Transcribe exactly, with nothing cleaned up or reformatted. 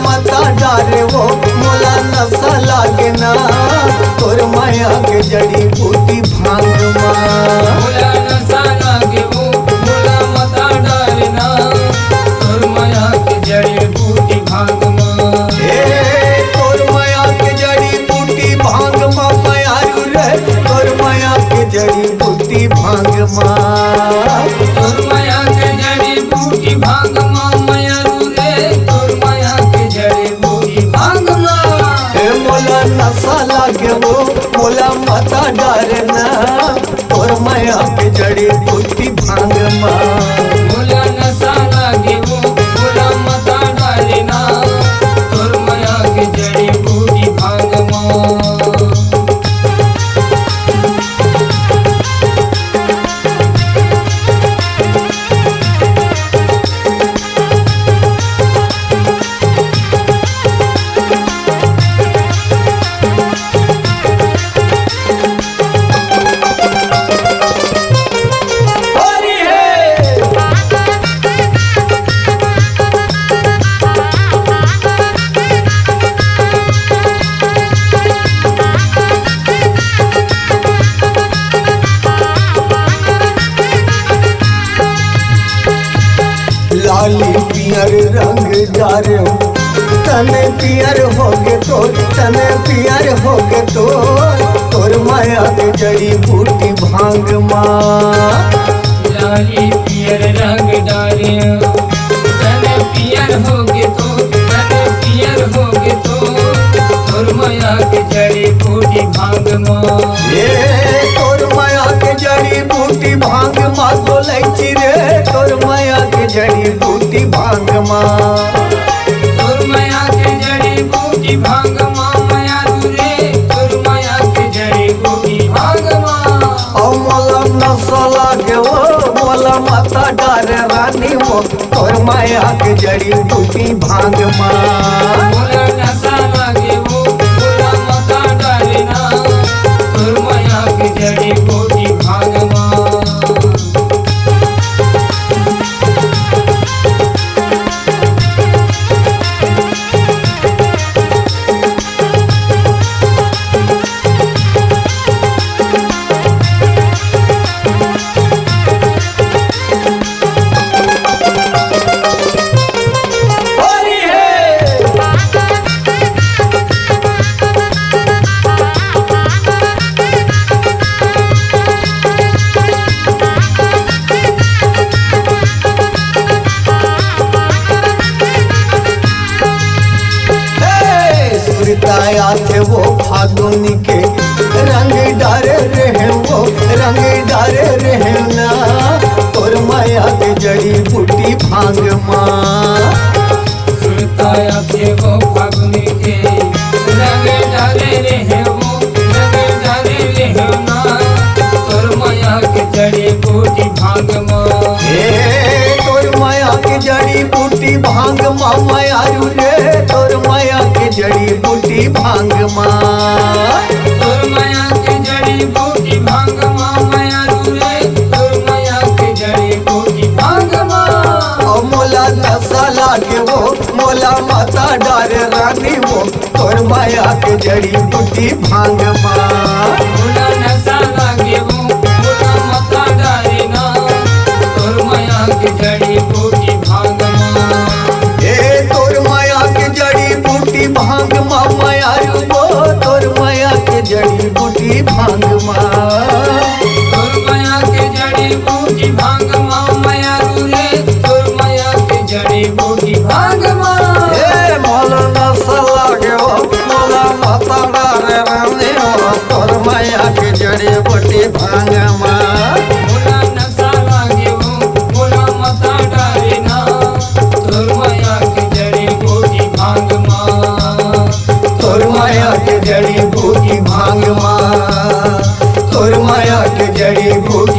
मता डारे वो, मोला नशा लागे ना, तोर मया के जड़ी बूटी भांग मा। मोला नशा लागे वो, मोला मता डारे ना, तोर मया के जड़ी बूटी भांग मा। ए, तोर मया के जड़ी बूटी भांग मा, मयारू रे, तोर मया के जड़ी बूटी भांग मा। तोर मया के जड़ी बूटी भांग मा, मयारू रे, तोर मया के जड़ी बूटी भांग मा। ए, मोला नशा लागे वो, मोला मता डारे ना, तोर मया के जड़ी बूटी भांग मा। मोला नशा लागे वो, मोला मता डारे ना, तोर मया के जड़ी बूटी भांग मा। लाली पियर रंग डारे, तने पियर होगे तो, तने पियर होगे तो, तोर मया के जड़ी बूटी भांग मा। लाली पियर रंग डारे, तने पियर होगे तो, तने पियर होगे तो, तोर मया के जड़ी बूटी भांग मा। ए, तोर मया के जड़ी बूटी भांग मा, गोलैची रे, तोर मया के जड़ी बूटी भांग मा। तोर मया के जड़ी बूटी भांग मा, मयारू रे, तोर मया के जड़ी बूटी भांग मा। ओ मोला नशा लागे वो, मोला मता डारे रानी वो, तोर मया के जड़ी बूटी भांग मा। मोला नशा लागे वो, मोला मता डारे ना, तोर मया के जड़ी बूटी भांग मा। हे, सुरता आथे वो फागुन के, रंग डारे रहे वो, रंग डारे रहे ना, तोर मया के जड़ी बूटी भांग मा। सुरता आथे वो फागुन के, रंग डारे रहे वो, रंग डारे रहे ना, तोर मया के जड़ी बूटी भांग मा। ए, तोर मया के जड़ी बूटी भांग मा, मयारू रे, तोर मया के जड़ी बूटी भांग मा। तोर मया के जड़ी बूटी भांग मा, मयारू रे, तोर मया के जड़ी बूटी भांग मा। ओ मोला नशा लागे वो, मोला मता डारे रानी वो, तोर मया के जड़ी बूटी भांग मा। मोला नशा लागे वो, मोला मता डारे ना, तोर मया के जड़ी बूटी भांग मा। ए, तोर मया के जड़ी बूटी भांग मा, मयारू वो, तोर मया के जड़ी बूटी भांग मा। तोर मया के जड़ी बूटी भांग मा, मयारू रे, तोर मया के जड़ी बूटी भांग मा। ए, मोला नशा लागे वो, मोला मता डारे रानी वो, तोर मया के जड़ी बूटी भांग मा। मोला नशा लागे वो, मोला मता डारे ना, तोर मया के जड़ी बूटी भांग मा। तोर मया के जड़ी बूटी भांग मा। तोर मया के जड़ी बूटी